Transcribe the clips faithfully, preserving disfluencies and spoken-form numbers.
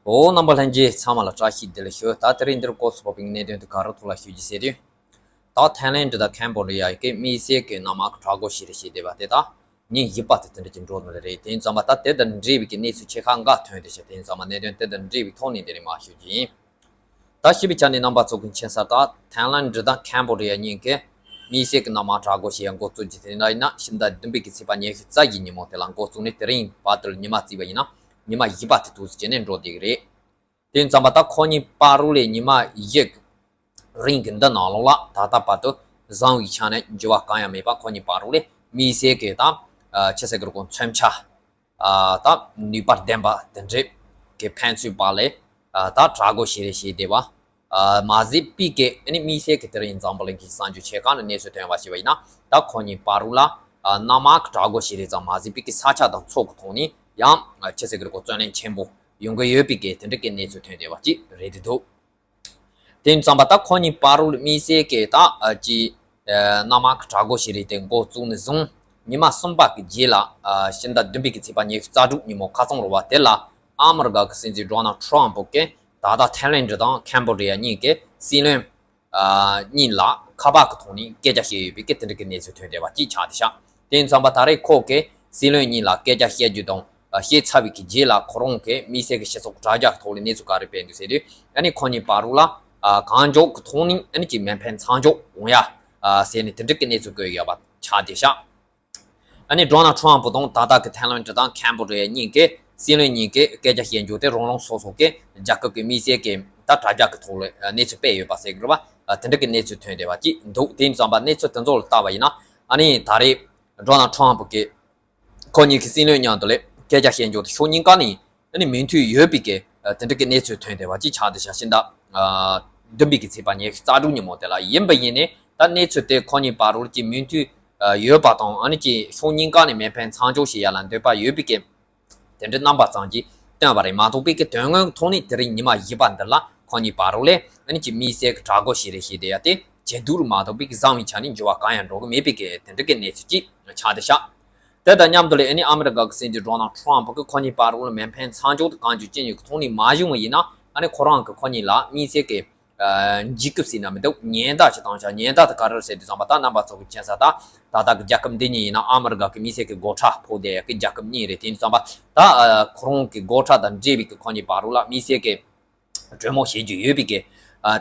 འོ། རྣམ་པ་ལྷན་རྒྱས་ཚང་མ་ལ་བཀྲ་ཤིས་བདེ་ལེགས་ཞུ། ད་དེ་རིང་འདིར་སྐོར་ཚོགས་པའི་གནད་དོན་དེ་ག་རེ་ཐོག་ལ་ཞུ་རྒྱུ་ཟེར་དུས། ད་ཐའི་ལེན་ཌི་དང་ཁེམ་བོ་ཌི་ཡ་གི་དམིགས་བསལ་གྱི་གནམ་དམག་གྲགས་འགོ་ཞིག་རེད་ཞེས་བསྡད་པ་དེ་དག་ཉིན་བཞི་པ་དེ་དེ་འདྲ་ཅིག་འགྲོ་ནི་རེད། དེ་ཡིན་ཙང་མ་ད་དེ་དང་འབྲེལ་བའི་གི་གནས་ཚུལ་ཆེ་ཁག་འགའ་ཐོན་ཏེ་ཤག་དེ་ཡིན་ཙང་མ་གནད་དོན་དེ་དང་འབྲེལ་བའི་ཐོག་ནས་དེ་རིང་མར་ཞུ་རྒྱུ་ཡིན། ད་ཞུས་པའི་ཆ་ནས་རྣམ་པ་ཚོ་གི་མཁྱེན་གསལ་ལྟར་ཐའི་ལེན་ཌི་དང་ཁེམ་བོ་ཌི་ཡ་གཉིས་ཀས་དམིགས་བསལ་གྱི་གནམ་དམག་གྲགས་འགོ་ཞིག་ཡང་འགོ་བཙུགས་རྒྱུ་དེ་འདྲ་ཡིན་ན། ཕྱི་ཟླ་བདུན་པའི་གི་ཚེས་པ་ཉི་ཤུ་རྩ་བཞིའི་ཉིན་མོ་དེ་ལ་འགོ་བཙུགས་ནས་དེ་རིང་བར་དུ་ཉི་མ་བརྩིས་པ་ཡིན་ན་ཉི་མ་བཞི་པ་དེ་དུས་སུ་བྱས་ནས་འགྲོ་བསྡད་ཀྱི་རེད། དེ་ཡིན་ཙང་མ་ད་ཁོ་གཉིས་བར་དུ་ལས་ཉི་མ་བཞི་གི་རིང་གི་འདི་ནང་ལོགས་ལ་ད་ལྟ་བར་དུ་བཟང་བའི་ཆ་ནས་འགྱུར་བ་གང་ཡང་མེད་པ། ཁོ་གཉིས་བར་དུ་ལས་དམིགས་བསལ་གྱི་ད་ཆི་ཟེར་གི་རེད་གོ། མཚོན་ཆ། ཨ། ད་ནུས་པ་ལྡན་པ་དེ་འདྲས་ཀྱི་ཕན་ཚུན་བར་ལས། ཨ། ད་གྲགས་འགོ་ཞིག་རེད་ཞེས་བསྡད་པ། ཨ། མ་ཟད་པའི་གི་ཨ་ནི་དམིགས་བསལ་གྱི་དེ་རིང་འཛམ་བུ་གླིང་གི་གསར་འགྱུར་ཆེ་ཁག་ནས་གནས་ཚུལ་ཐོན་པ་ཞིག་ཡིན་ན། ད་ཁོ་གཉིས་བར་དུ་ལ། ཨ། གནམ་དམག་གི་གྲགས་འགོ་ཞིག་རེད་ཙང་མ་ཟད་པའི་གི་ས་ཆ་དང་མཚོ་གི་ཐོག་ནས་ཡང་ཆི་ཟེར་གི་རེད་གོ། བརྩོན་ལེན་ཆེན་པོ་ཡོང་གི་ཡོད་པའི་གི་དེ་འདྲ་གི་གནས་ཚུལ་ཐོན་བསྡད་པ་ཅིག་རེད་འདུག་དེ་ཡིན་ཙང་མ་ད་ཁོ་གཉིས་བར་དུ་དམིགས་བསལ་གྱི་ད་ཅི་གནམ་དམག་གི་གྲགས་འགོ་ཞིག་རེད་དེ་འགོ་བཙུགས་ནས་བཟུང་ཉི་མ་གསུམ་པ་གི་རྗེས་ལ། ཕྱི་ཟླ་བདུན་པའི་གི་ཚེས་པ་ཉི་ཤུ་རྩ་དྲུག་ཉིན་མོ་ཁ་སང་རེད་པ། དེ་ལ་ཨ་མི་རི་ཀ་གི་སྲིད་འཛིན་ཌོ་ནལ་ཊམ་ཕུ་གིས་ད་ལྟ་ཐའི་ལེན་ཌི་དང་ཁེམ་བོ་ཌི་ཡ་གཉིས་ཀྱི་སྲིད་བློན་གཉིས་ལ་ཁ་པར་གྱི་ཐོག་ནས་སྐད་ཆ་བཤད་ཡོད་པའི་གི་དེ་འདྲ་གི་གནས་ཚུལ་ཐོན་བསྡད་པ་ཅིག་ཆགས་བསྡད་ཤག་དེ་ཡིན་ཙང་མ་ད་རེས་ཁོ་གིས་སྲིད་བློན་གཉིས་ལ་སྐད་ཆ་བཤད་རྒྱུ་དང་བཤད་ཚར་བའི་གི་རྗེས་ལ་ཁོ་རང་གིས་དམིགས་བསལ་གྱི་སྤྱི་ཚོགས་དྲ་རྒྱ་གི་ཐོག་ལ་གནས་ཚུལ་ག་རེ་སྤེལ་འདུག་ཟེར་དུས། ཨ་ནི་ཁོ་གཉིས་བར་དུ་ལ་གང་མགྱོགས་ཀྱི་ཐོག་ནས་ཨ་ནི་ཅིག་མེ་འཕེན་མཚམས་འཇོག་ཡོང་ཡ་ཟེར་ནས་དེ་འདྲ་གི་གནས་ཚུལ་བཀོད་ཡོད་པ་ཆགས་བསྡད་ཤག་ཨ་ནི་ཌོ་ནལ་ཊམ་ཕུ་དང་ད་ལྟ་གི་ཐའི་ལེན་ཌི་དང་ཁེམ་བོ་ཌི་ཡ་གཉིས་ཀྱི་སྲིད་བློན་གཉིས་ཀྱི་སྐད་ཆ་བཤད་རྒྱུ་དེ་རང་རང་སོ་སོ་གི་རྒྱལ་ཁབ་ཀྱི་དམིགས་བསལ་གྱི་ད་དྲ་རྒྱ་གི་ཐོག་ལ་གནས་ཚུལ་སྤེལ་ཡོད་པ་ཟེར་གི་རེད་པ། དེ་འདྲ་གི་གནས་ཚུལ་ཐོན་བསྡད་པ་ཅིག་འདུག་དེ་ཡིན་ཙང་མ་གནས་ཚུལ་དེ་ཚོ་ལ་བལྟས་པ་ཡིན་ན། ཨ་ནི་ད་རེས་ཌོ་ནལ་ཊམ་ཕུ་གིས་ཁོ་གཉིས་ཀྱི་སྲིད་བློན་མཉམ་དུ་ལས་སྐད་ཆ་བཤད་རྒྱུ་དེ་ཕྱོགས་གཉིས་ཀ་ནས་ཨ་ནི་མོས་མཐུན་ཡོད་པའི་གི་དེ་འདྲ་གི་གནས་ཚུལ་ཐོན་བསྡད་པ་ཅིག་ཆགས་བསྡད་ཤག་ཕྱི་ཟླ་བདུན་པའི་གི་ཚེས་པ་ཉི་ཤུ་རྩ་དྲུག་ཉིན་མོ་དེ་ལ། ཡིན་པ་ཡིན་ནའི་ད་གནས་ཚུལ་དེ་ཁོ་གཉིས་བར་དུ་ཅིག་མོས་མཐུན་ཡོད་པ་དང་། ཨ་ནི་ཅིག་ཕྱོགས་གཉིས་ཀ་ནས་མེ་འཕེན་མཚམས་འཇོག་བྱེད་ཡ་ལ་འདོད་པ་ཡོད་པའི་གི་དེ་འདྲའི་རྣམ་པ་ཙམ་གྱིས་སྟོན་པ་རེད་མ་གཏོགས་པའི་གི་དོན་དངོས་ཐོག་ནས་དེ་རིང་ཉི་མ་བཞི་པ་འདི་ལ་ཁོ་གཉིས་བར་དུ་ལས་ཨ་ནི་ཅིག་དམིགས་བསལ་གྱི་གྲོས་འགོ་ཞིག་རེད་ཞེས་བསྡད་ཡ་དེ་ཇེ་སྡུག་རུ་མ་གཏོགས་པའི་གི་བཟང་བའི་ཆ་ནས་འགྱུར་བ་གང་ཡང་འགྲོ་གི་མེད་པའི་གི་དེ་འདྲ་གི་གནས་ཚུལ་ཅིག་ཆགས་བསྡད་ཤག་དེ་དང་མཉམ་དུ་ལས་ཨ་ནི་ཨ་མི་རི་ཀ་གི་སྲིད་འཛིན་ཌོ་ནལ་ཊམ་ཕུ་གིས་ཁོ་གཉིས་བར་དུ་ལ་མེ་འཕེན་མཚམས་འཇོག་དང་གང་བྱུང་ཅི་ཉུང་གི་ཐོག་ནས་མ་བྱུང་བ་ཡིན་ན། ཨ་ནི་ཁོ་རང་གིས་ཁོ་གཉིས་ལ་དམིགས་བསལ་གྱི་འཇིགས་སྐུལ་ཟེར་ན་མི་འདུག་ཉེན་བརྡ་ཅིག་བཏང་བྱས། ཉེན་བརྡ་དེ་ག་རེ་རེད་ཟེར་དུས་ཙམ་པ། ད་རྣམ་པ་ཚོ་གི་མཁྱེན་གསལ་ལྟར་ད་ལྟ་གི་རྒྱལ་ཁབ་འདི་གཉིས་ཡིན་ན་ཨ་མི་རི་ཀ་གི་དམིགས་བསལ་གྱི་སྒོ་ཁྲལ་ཕོག་བསྡད་ཡ་གི་རྒྱལ་ཁབ་གཉིས་རེད། དེ་ཡིན་དུས་ཙམ་པ་ད་ཁོ་རང་གི་སྒོ་ཁྲལ་དང་འབྲེལ་བའི་གི་ཁོ་གཉིས་བར་དུ་ལ་དམིགས་བསལ་གྱི་གྲོས་མོལ་བྱེད་རྒྱུ་ཡོད་པའི་གི་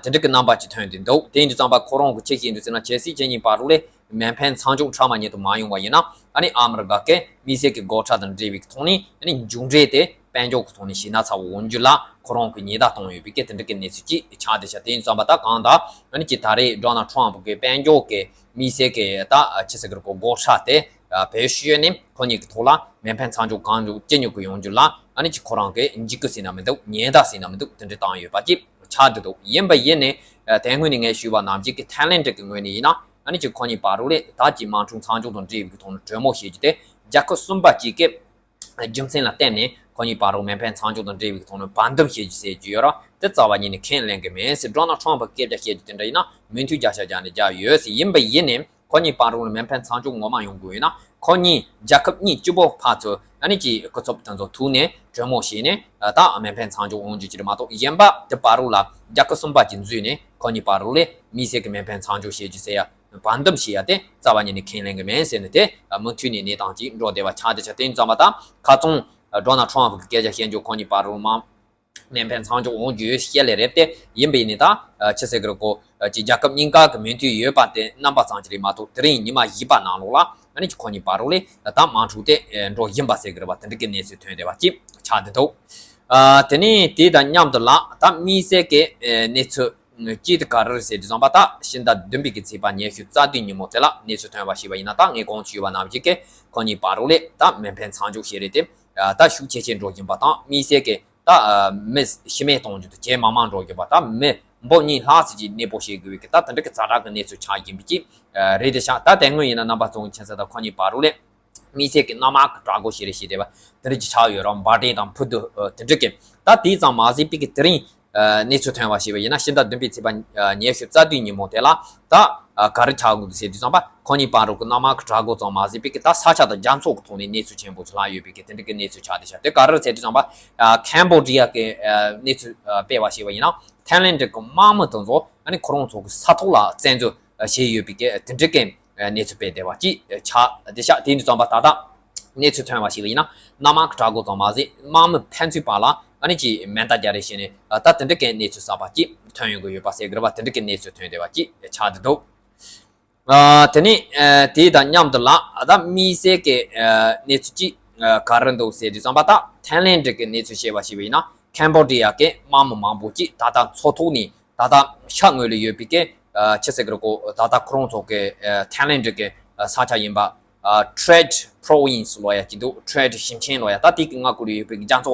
དེ་འདྲ་གི་རྣམ་པ་ཅིག་ཐོན་བསྡད་འདུག་དེ་ཡིན་དུས་ཙམ་པ་ཁོ་རང་གིས་ཅི་བཤད་འདུག་ཟེར་ན། གལ་སྲིད་ཁྱེད་གཉིས་བར་དུ་ལས་མེ་འཕེན་མཚམས་འཇོག་འཕྲལ་མ་ཉིད་དུ་མ་ཡོང་བ་ཡིན་ན། ཨ་ནི་ཨ་མི་རི་ཀ་གིས་དམིགས་བསལ་གྱི་སྒོ་ཁྲལ་དང་འབྲེལ་བའི་ཐོག་ནས་ཨ་ནི་མཇུག་འབྲས་དེ་དཔལ་འབྱོར་གྱི་ཐོག་ནས་ཞེད་སྣང་ཚ་པོ་འོང་རྒྱུ་ལ་ཁོ་རང་གིས་ཉེན་བརྡ་བཏང་ཡོད་པའི་གི་དེ་འདྲ་གི་གནས་ཚུལ་ཅིག་ཆགས་བསྡད་ཤག་དེ་ཡིན་དུས་ཙམ་པ་ད་གང་ལྟར་ཨ་ནི་ཅིག་ད་རེས་ཌོ་ནལ་ཊམ་ཕུ་གིས་དཔལ་འབྱོར་གྱི་དམིགས་བསལ་གྱི་ད་ཆི་ཟེར་གི་རེད་གོ། སྒོ་ཁྲལ་དེ་བེད་སྤྱོད་ནས་ཁོ་གཉིས་ཀྱི་ཐོག་ལ་མེ་འཕེན་མཚམས་འཇོག་གང་མགྱོགས་ཅི་མགྱོགས་ཀྱི་ཡོང་རྒྱུ་ལ་ཨ་ནི་ཅིག་ཁོ་རང་གིས་འཇིགས་སྐུལ་ཟེར་ན་མི་འདུག་ཉེན་བརྡ་ཟེར་ན་མི་འདུག་དེ་འདྲ་བཏང་ཡོད་པ་ཅིག་ཆགས་བསྡད་འདུག་ཡིན་པ་ཡིན་ནའི་དེ་སྔོན་ནས་ངས་ཞུས་པ་ནང་བཞིན་གྱི་ཐའི་ལེན་ཌི་གི་ངོས་ནས་ཡིན་ན། ཨ་ནི་ཅིག་ཁོ་གཉིས་བར་དུ་ལས་ད་ཅིག་དམག་འཁྲུག་མཚམས་འཇོག་དང་འབྲེལ་བའི་གི་ཐོག་ནས་གྲོས་མོལ་བྱེད་རྒྱུ་དེ་རྒྱལ་ཁབ་གསུམ་པ་གཅིག་གི་རྒྱུ་མཚན་ལ་བརྟེན་ནས་ཁོ་གཉིས་བར་དུ་མེ་འཕེན་མཚམས་འཇོག་དང་འབྲེལ་བའི་གི་ཐོག་ནས་བར་འདུམ་བྱེད་རྒྱུ་ཟེར་རྒྱུ་ཡོད་ར། དེ་རྩ་བ་ཉིད་ནས་ཁས་ལེན་གི་མེད་ཟེར། ཌོ་ནལ་ཊམ་ཕུ་སྐད་ཆ་བཤད་རྒྱུ་དེ་འདྲ་ཡིན་ན་མོས་མཐུན་བརྒྱ་ཆ་བརྒྱ་ནས་བརྒྱ་ཡོད་ཟེར། ཡིན་པ་ཡིན་ནའི་ཁོ་གཉིས་བར་དུ་ལ་མེ་འཕེན་མཚམས་འཇོག་ངོ་མ་ཡོང་དགོས་ཡིན་ན། ཁོ་གཉིས་རྒྱལ་ཁབ་གཉིས་གཅིག་པོ་ཕར་ཚུར་ཨ་ནི་ཅིག་སྐུ་ཚབ་དེ་ཚོ་ཐུག་ནས་གྲོས་མོལ་བྱས་ནས་ད་མེ་འཕེན་མཚམས་འཇོག་ཡོང་རྒྱུ་ཅིག་རེད་མ་གཏོགས། གཞན་པ་དེ་བར་དུ་ལ་རྒྱལ་ཁབ་གསུམ་པ་གཅིག་འཛུལ་ནས་ཁོ་གཉིས་བར་དུ་ལས་དམིགས་བསལ་གྱི་མེ་འཕེན་མཚམས་འཇོག་བྱེད་རྒྱུ་ཟེར་ཡ། བར་འདུམ་བྱེད་ཡ་དེ་རྩ་བ་ཉིད་ནས་ཁས་ལེན་གི་མེད་ཟེར་ནས་དེ་མུ་མཐུད་ནས་གནས་སྟངས་ཅིག་འགྲོ་བསྡད་པ་ཆགས་བསྡད་ཤག་དེ་ཡིན་ཙང་མ་ད་ཁ་སང་ཌོ་ནལ་ཊམ་ཕུ་གི་སྐད་ཆ་བཤད་རྒྱུ་ཁོ་གཉིས་བར་དུ་མ་མེ་འཕེན་མཚམས་འཇོག་འོང་རྒྱུ་ཡོད་བཤད་ལེ་རེད་དེ། ཡིན་པ་ཡིན་ནའི་ད་ཆི་ཟེར་གི་རེད་གོ། ཅིག་རྒྱལ་ཁབ་གཉིས་ཀ་གི་མོས་མཐུན་ཡོད་པ་དེ་རྣམ་པ་ཙམ་ཅིག་རེད་མ་གཏོགས། དེ་རིང་ཉི་མ་བཞི་པ་ནང་ལོགས་ལ་ཨ་ནི་ཅིག་ཁོ་གཉིས་བར་དུ་ལས་ད་དམག་འཁྲུག་དེ་འགྲོ་བཞིན་པ་ཟེར་གི་རེད་པ། དེ་འདྲ་གི་གནས་ཚུལ་ཐོན་བསྡད་པ་ཅིག་ཆགས་བསྡད་འདུག་ཨ། དེ་ནས་དེ་དང་མཉམ་དུ་ལ་ད་དམིགས་བསལ་གྱི་གནས་ཚུལ་གཅིག་དེ་ག་རེ་རེད་ཟེར་དུས་ཙམ་པ། ད་ཕྱི་ཟླ་བདུན་པའི་གི་ཚེས་པ་ཉི་ཤུ་རྩ་བདུན་ཉིན་མོ་དེ་ལ་གནས་ཚུལ་ཐོན་པ་ཞིག་པ་ཡིན་ན། ད་ངས་གོང་དུ་ཞུས་པ་ནང་བཞིན་གྱི་ཁོ་གཉིས་བར་དུ་ལས་ད་མེ་འཕེན་མཚམས་འཇོག་བྱེད་རེས་དེ་ད་ཤུགས་ཆེ་ཆེ་འགྲོ་བཞིན་པ་དང་། དམིགས་བསལ་གྱི་ད་མི་ཤི་རྨས་གཏོང་རྒྱུ་དེ་ཇེ་མང་མང་འགྲོ་བཞིན་པ། ད་མི་འབུམ་གཉིས་ལྷག་ཙམ་ཅིག་གནས་སྤོ་བྱེད་དགོས་པའི་གི་ད་དེ་འདྲ་གི་ཛ་དྲག་གི་གནས་ཚུལ་ཆགས་བཞིན་པའི་ཅིག་རེད་དེ་ཤག་ད་དེ་སྔོན་ཡིན་ན་རྣམ་པ་ཚོ་མཁྱེན་གསལ་ལྟར་ཁོ་གཉིས་བར་དུ་ལས་དམིགས་བསལ་གྱི་གནམ་དམག་གི་གྲགས་འགོ་བྱེད་རེས་བྱེད་བསྡད་པ་དེ་འདྲ་ཅིག་ཆགས་ཡོད་ར། འབར་མདེལ་དང་ཕུ་དུ་དེ་འདྲ་གི། ད་དེ་ཙམ་མ་ཟད་པའི་གི་དེ་རིང་ གནས་ཚུལ་ཐོན་པ་ཞེས་པ་ཡིན་ན། ཕྱི་ཟླ་བདུན་པའི་ཚེས་པ་ཉི་ཤུ་རྩ་བདུན་ཉིན་མོ་དེ་ལ་ད་ག་རེ་ཆགས་ཀྱི་འདུག་ཟེར་དུས་ཙམ་པ། ཁོ་གཉིས་བར་དུ་གི་གནམ་དམག་གི་དྲག་རྒོལ་ཙམ་མ་ཟད་པའི་གི་ད་ས་ཆ་དང་རྒྱ་མཚོ་གི་ཐོག་ནས་གནས་ཚུལ་ཆེན་པོ་ཞིག་ལངས་ཡོད་པའི་གི་དེ་འདྲ་གི་གནས་ཚུལ་ཆགས་བསྡད་ཤག་དེ་ག་རེ་ཟེར་དུས་ཙམ་པ། ཁེམ་བྷོ་ཌི་ཡ་གི་གནས་ཚུལ་སྤེལ་བ་ཞེས་པ་ཡིན་ན། ཐའི་ལེན་ཌི་གི་དམག་མི་དེ་ཚོ་ཨ་ནི་ཁོ་རང་ཚོ་གི་ས་ཐོག་ལ་བཙན་འཛུལ་བྱས་ཡོད་པའི་གི་དེ་འདྲ་གི་གནས་ཚུལ་སྤེལ་བསྡད་པ་ཅིག་ཆགས་བསྡད་ཤག་དེ་ཡིན་དུས་ཙམ་པ་ད་ལྟ་གནས་ཚུལ་ཐོན་པ་ཞིག་ཡིན་ན། གནམ་དམག་གི་དྲག་རྒོལ་ཙམ་མ་ཟད་དམག་མི་ཕན་ཚུན་བར་ལ་ཨ་ནི་ཅིག་མེ་མདའ་རྒྱག་རེས་བྱས་ནས་ད་དེ་འདྲ་གི་གནས་ཚུལ་གསར་པ་ཅིག་ཐོན་ཡོང་གི་ཡོད་པ་ཟེར་གི་རེད་པ། དེ་འདྲ་གི་གནས་ཚུལ་ཐོན་བསྡད་པ་ཅིག་ཆགས་བསྡད་འདུག་དེ་ནས་དེ་དང་མཉམ་དུ་ལ་ད་དམིགས་བསལ་གྱི་གནས་ཚུལ་ཅིག་ག་རེ་འདུག་ཟེར་དུས་ཙམ་པ། ད་ཐའི་ལེན་ཌི་གི་གནས་ཚུལ་བཤད་པ་ཞིག་ཡིན་ན། ཁེམ་བྷོ་ཌི་ཡ་གི་དམག་མི་མང་པོ་ཅིག་ད་ལྟ་མཚོ་ཐོག་ནས་ད་ལྟ་ཤར་ངོས་ལ་ཡོད་པའི་གི་ཆི་ཟེར་གི་རེད་གོ། ད་ལྟ་ཁོ་རང་ཚོ་གི་ཐའི་ལེན་ཌི་གི་ས་ཆ་ཡིན་པ། ཊེ་ཊི་པྲོ་ཝིན་སི་ལབ་ཡ་ཅིག་འདུག་ཊེ་ཊི་ཞིང་ཆེན་ལབ་ཡ། ད་དེ་གི་མངའ་ཁུལ་ལ་ཡོད་པའི་གི་རྒྱ་མཚོ་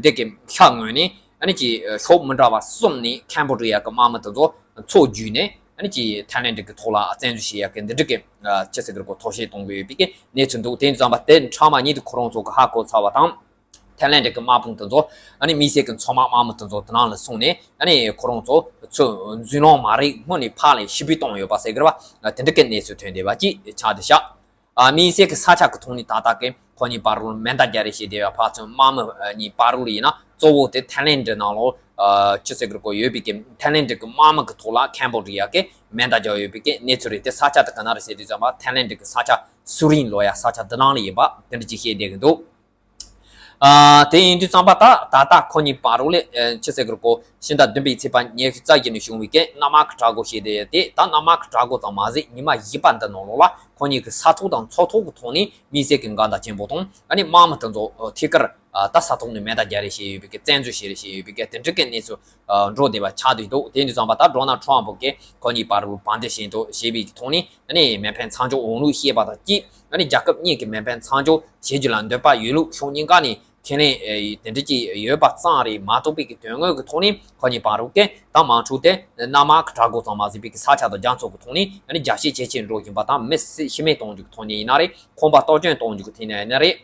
འདི་གི་ཤར་ངོས་ནས་ཨ་ནི་ཅིག་ཕྱོགས་མི་འདྲ་བ་གསུམ་ནས་ཁེམ་བྷོ་ཌི་ཡ་གི་དམག་མི་དེ་ཚོ་མཚོ་བརྒྱུད་ནས་ཨ་ནི་ཅིག་ཐའི་ལེན་ཌི་གི་ཐོག་ལ་བཙན་འཛུལ་བྱེད་ཡ་གི་འདི་འདྲ་གི་ཆི་ཟེར་གི་རེད་གོ། ཐབས་ཤེས་གཏོང་གི་ཡོད་པའི་གི་གནས་ཚུལ་འདུག་དེ་ཡིན་དུས་ཙམ་པ་དེ་ཚང་མ་ཉིད་དུ་ཁོ་རང་ཚོ་གི་ཧ་གོ་ཚར་བ་དང་། ཐའི་ལེན་ཌི་གི་དམག་དཔུང་དེ་ཚོ་ཨ་ནི་དམིགས་བསལ་གྱི་མཚོ་དམག་དམག་མི་དེ་ཚོ་དེ་ནང་ལ་སོང་ནས་ཨ་ནི་ཁོ་རང་ཚོ་ཚུར་འཛུལ་ལོང་མ་རེད། སྔོན་ནས་ཕར་ལ་ཞི་བདེ་བཏང་ཡོད་པ་ཟེར་གི་རེད་པ། དེ་འདྲ་གི་གནས་ཚུལ་ཐོན་བསྡད་པ་ཅིག་ཆགས་བསྡད་ཤག་དམིགས་བསལ་གྱི་ས་ཆ་གི་ཐོག་ནས་ད་ལྟ་གི་ཁོ་གཉིས་བར་དུ་མེ་མདའ་རྒྱག་རེས་བྱས་བསྡད་པ་ཕར་ཚུར་དམག་མི་གཉིས་བར་དུ་ཡིན་ན། གཙོ་བོ་དེ་ཐའི་ལེན་ཌི་ནང་ལོགས་ཆི་ཟེར་གི་རེད་གོ། ཡོད་པའི་གི་ཐའི་ལེན་ཌི་གི་དམག་མི་གི་ཐོག་ལ་ཁེམ་བྷོ་ཌི་ཡ་གི་མེ་མདའ་རྒྱག་ཡོད་པའི་གི་གནས་ཚུལ་རེད། དེ་ས་ཆ་དེ་ག་ན་རེད་ཟེར་དུས་ཙམ་པ། ཐའི་ལེན་ཌི་གི་ས་ཆ་སུ་རིན་ལབ་ཡ་ས་ཆ་འདི་ནང་ལ་ཡིན་པ་དེ་འདྲ་ཅིག་བཤད་བསྡད་གི་འདུག་ཨ། དེ་ཡིན་དུས་ཙམ་པ་ད་ད་ལྟ་ཁོ་གཉིས་བར་དུ་ལས་ཆི་ཟེར་གི་རེད་གོ། ཕྱི་ཟླ་བདུན་པའི་ཚེས་པ་ཉི་ཤུ་རྩ་བཞི་ནས་བྱུང་བའི་གི་གནམ་དམག་གི་དྲག་རྒོལ་བྱས་ཏེ། དེ་ད་གནམ་དམག་གི་དྲག་རྒོལ་ཙམ་མ་ཟད་ཉི་མ་བཞི་པ་འདི་ནང་ལོགས་ལ་ཁོ་གཉིས་ཀྱི་ས་ཐོག་དང་མཚོ་ཐོག་གི་ཐོག་ནས་དམིགས་བསལ་གྱི་འགལ་ཟླ་ཆེན་པོ་དང་། ཨ་ནི་དམག་མི་དེ་ཚོ་ཐད་ཀར་ད་ས་ཐོག་ནས་མེ་མདའ་རྒྱག་རེས་བྱས་ཡོད་པའི་གི་བཙན་འཛུལ་བྱས་རེས་བྱས་ཡོད་པའི་གི་དེ་འདྲ་གི་གནས་ཚུལ་འགྲོ་བསྡད་པ་ཆགས་བསྡད་འདུག་དེ་ཡིན་དུས་ཙམ་པ་ད་ཌོ་ནལ་ཊམ་ཕུ་གིས་ཁོ་གཉིས་བར་དུ་བར་འདེད་བྱས་འདུག་བྱས་པའི་ཐོག་ནས། ཨ་ནི་མེ་འཕེན་མཚམས་འཇོག་འོང་ལུགས་བཤད་པ་དང་གཅིག་ཨ་ནི་རྒྱལ་ཁབ་གཉིས་ཀྱི་མེ་འཕེན་མཚམས་འཇོག་བྱེད་རྒྱུ་ལ་འདོད་པ་ཡོད་ལུགས་ཕྱོགས་གཉིས་ཀ་ནས་ཁས་ལེན་དེ་འདྲ་ཅིག་ཡོད་པ་ཙམ་རེད་མ་གཏོགས་པའི་གི་དོན་དངོས་ཀྱི་ཐོག་ནས་ཁོ་གཉིས་བར་དུ་གི་ད་དམག་འཁྲུག་དེ་གནམ་དམག་གི་དྲག་རྒོལ་ཙམ་མ་ཟད་པའི་གི་ས་ཆ་དང་རྒྱ་མཚོ་གི་ཐོག་ནས་ཨ་ནི་རྒྱ་སྐྱེད་ཇེ་ཆེར་འགྲོ་བཞིན་པ་དང་། མི་ཤི་རྨས་གཏོང་རྒྱུ་གི་ཐོག་ནས་ཡིན་ན་རེད། ཁང་པ་གཏོར་སྐྱོན་གཏོང་རྒྱུ་གི་ཐོག་ནས་ཡིན་ན་རེད།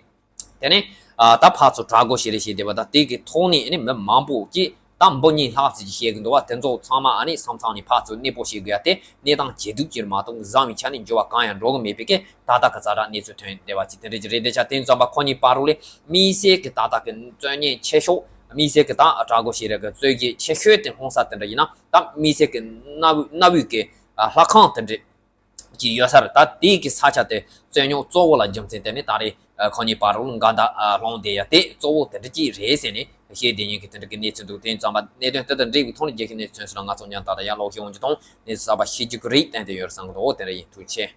དེ་ནས་ཨ་ད་ཕར་ཚུར་དྲག་རྒོལ་བྱེད་རེས་བྱེད་བསྡད་པ་དང་། དེ་གི་ཐོག་ནས་ཨ་ནི་མི་མང་པོ་ཅིག་ད་འབུམ་གཉིས་ལྷག་ཙམ་ཅིག་བཤད་གི་འདུག་བ། དེ་ཚོ་ཚང་མ་ཨ་ནི་ས་མཚམས་ནས་ཕར་ཚུར་གནས་སྤོ་བྱེད་དགོས་ཡ་དེ་གནས་སྟངས་ཇེ་སྡུག་ཅིག་མ་གཏོགས་བཟང་བའི་ཆ་ནས་འགྱུར་བ་གང་ཡང་འགྲོ་གི་མེད་པའི་གི་ད་ལྟ་གི་ཛ་དྲག་གནས་ཚུལ་ཐོན་བསྡད་པ་ཅིག་དེ་འདྲ་ཅིག་རེད་བསྡད་ཤག་དེ་ཙམ་པ་ཁོ་གཉིས་བར་དུ་ལས་དམིགས་བསལ་གི་ད་ལྟ་གི་རྩོད་ཉེས་ཆེ་ཤོས། དམིགས་བསལ་གི་ད་དྲག་རྒོལ་བྱེད་རེས་གི་རྩོད་གཞི་ཆེ་ཤོས་དེ་སློང་ས་དེ་འདྲ་ཡིན་ན། ད་དམིགས་བསལ་གི་གནའ་བོའི་གནའ་བོའི་གི་ལྷ་ཁང་དེ་འདྲ་ཅིག་ཡོད་ས་རེད། ད་དེའི་གི་ས་ཆ་དེ་རྩོད་རྙོག་གཙོ་བོ་ལ་རྒྱུ་མཚན་དེ་ནི་ད་རེས་ཁོ་གཉིས་བར་དུ་འགལ་ཟླ་སློང་བསྡད་ཡ་དེ་གཙོ་བོ་དེ་འདྲ་ཅིག་རེད་ཟེར་ནས་བཤད་བསྡད་མཁན་གི་དེ་འདྲ་གི་གནས་ཚུལ་འདུག་དེ་ཙམ་པ་གནད་དོན་དེ་དང་འབྲེལ་བའི་ཐོག་ནས་རྒྱལ་ཁའི་གནས་ཚུལ་ཚོན་ཚོད་ལ་ང་ཚོ་མཉམ་དུ་ད་ལྟ་ཡར་ལོག་ཤེས་འོང་རྒྱུ་དང་། གནས་ཚུལ་གསར་པ་ཤེས་རྒྱུ་གི་རེད་བསྟན་ཏེ་ཡོད་རེད་བསམ་གི་འདུག་འོ་དེ་འདྲ་ཡིན། ཐུགས་རྗེ་ཆེ།